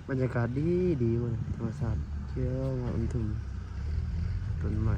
ບັນຍາກາດດີດີ ມື້ນີ້ທຳມະຊາດຂຽວງາມ ອຶມທຶມ ຕົ້ນໄມ້.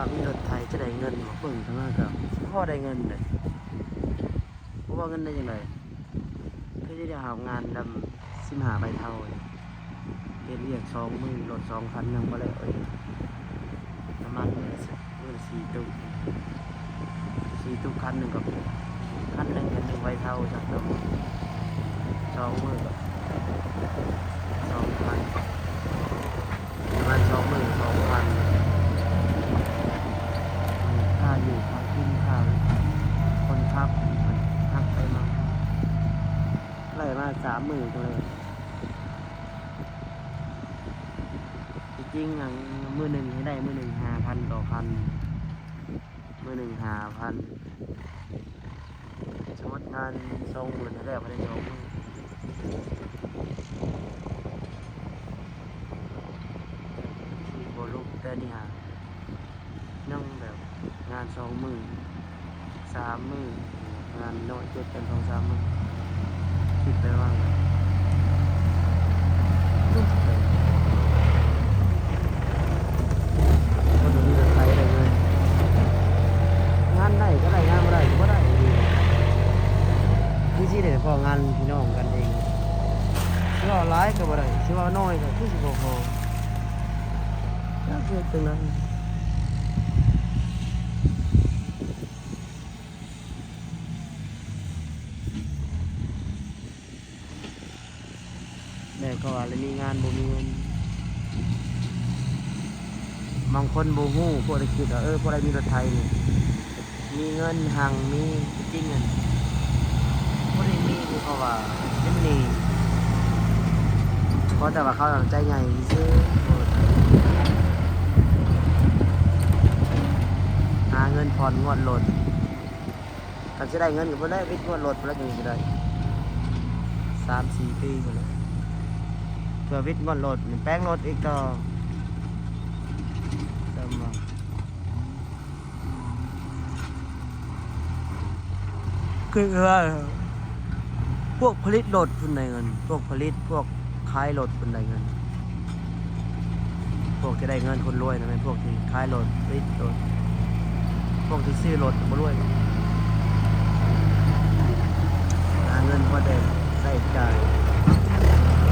ຖ້າມີລົດໄຖຈະໄດ້ເງິນບໍ່? ເບິ່ງເຖິງມາກໍພໍໄດ້ເງິນເດ້ ບໍ່ວ່າເງິນໄດ້ຈັ່ງໃດ ຄືຊິໄດ້ຮັບງານນຳສິບຫ້າໃບເທົາ ເຮັດວຽກສອງມື້ ລົດສອງຄັນຍັງບໍ່ແລ້ວເອີຍ ນ້ຳມັນມື້ລະສີ່ຕຸກ ສີ່ຕຸກຄັນໜຶ່ງກໍ ຄັນໜຶ່ງເປັນໜຶ່ງໃບເທົາ ສອງມື້ກໍສອງພັນ ປະມານສອງມື້ສອງພັນ ຄ່າຢູ່ຄ່າກິນ ຄ່າຄົນຂັບ ຫັກໄປມາ ໄລ່ມາສາມມື້ກໍແລ້ວ. ທີ່ຈິງຫັ້ນ ມື້ໜຶ່ງໃຫ້ໄດ້ມື້ໜຶ່ງຫ້າພັນຕໍ່ຄັນ ມື້ໜຶ່ງຫ້າພັນ ສົມມຸດງານສອງໝື່ນໃຫ້ແລ້ວພາຍໃນສອງມື້ ບໍ່ຫຼຸບແຕ່ນີ້ຫາ ຍັງແບບງານສອງມື້ ສາມມື້ ງານນ້ອຍເກີດກັນສອງສາມມື້ ຄິດໄປວ່າ ຄົນບໍ່ມີເງິນໃຊ້ໄດ້ເງິນ ງານໄດ້ກໍໄດ້ ງານບໍ່ໄດ້ກໍບໍ່ໄດ້ຢູ່ດີ ຄືຊິໄດ້ພໍງານພີ່ນ້ອງກັນເອງ ຊິເວົ້າຫຼາຍກໍບໍ່ໄດ້ ຊິເວົ້າໜ້ອຍກໍຄືຊິບໍ່ພໍ ຈັກເຮັດຈັ່ງໃດ. ແບບເຂົາວ່າລະມີງານບໍ່ມີເງິນ ບາງຄົນບໍ່ຮູ້ ພວກໄດ້ຄິດວ່າ ເອີ ພວກໄດ້ມີລົດໄຖນີ້ ມີເງິນຮັ່ງມີ ທີ່ຈິງຫັ້ນບໍ່ໄດ້ມີ ຄືເຂົາວ່າເປັນໜີ້ ເພາະແຕ່ວ່າເຂົາໃຈໃຫຍ່ຊື່ໆ ຫາເງິນຜ່ອນງວດລົດ. ຄັນຊິໄດ້ເງິນກໍພຸ້ນແຫຼະ ວິດງວດລົດພຸ້ນແຫຼະ ຈຶ່ງຊິໄດ້ ສາມສີ່ປີພຸ້ນແຫຼະ ເພື່ອວິດງວດລົດ ແປງລົດອີກຕໍ່ ແຕ່ວ່າ ຄືວ່າ ພວກຜະລິດລົດພຸ້ນໄດ້ເງິນ ພວກຜະລິດ ພວກຂາຍລົດພຸ້ນໄດ້ເງິນ ພວ ພວກທີ່ໄດ້ເງິນຄົນລວຍນະ ແມ່ນພວກທີ່ຂາຍລົດ, ຕິດລົດ. ພວກທີ່ຊື້ລົດບໍ່ລວຍດອກ. ຫາເງິນພໍໄດ້ໃຊ້ຈ່າຍ.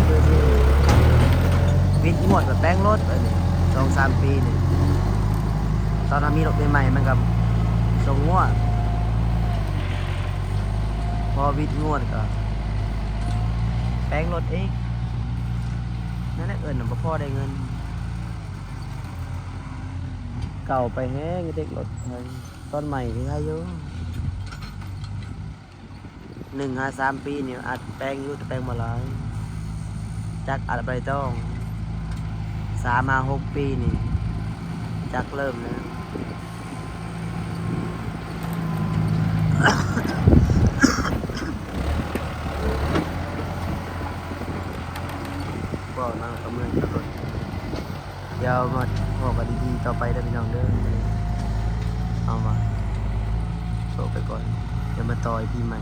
ຄືຊິວິດງວດແບບແປງລົດໄປນີ້ ສອງສາມປີນີ້. ຕອນເຮົາມີລົດໃໝ່ໆ ມັນກໍສົ່ງງວດ. ພໍວິດງວດກໍແປງລົດອີກ. ນັ້ນແຫຼະ ເອີ້ນວ່າບໍ່ພໍໄດ້ເງິນ. ເກົ່າໄປແຮງເດັກລົດ. ຕອນໃໝ່ນີ້ໄດ້ຢູ່ ໜຶ່ງຫາສາມປີນີ້ ອາດແປງຢູ່ ແຕ່ແປງບໍ່ຫຼາຍ. ຈັກອາດໄປຕ້ອງ ສາມຫາຫົກປີນີ້ ຈັກເລີ່ມແລ້ວ. ເວົ້ານຳກໍເມື່ອຍກັບລົດ. ດຽວມາພໍ້ກັນອີພີຕໍ່ໄປເດີພີ່ນ້ອງເດີ. ເອົາວ່າ ໂຊກໄປກ່ອນ ດຽວມາຕໍ່ອີພີໃໝ່.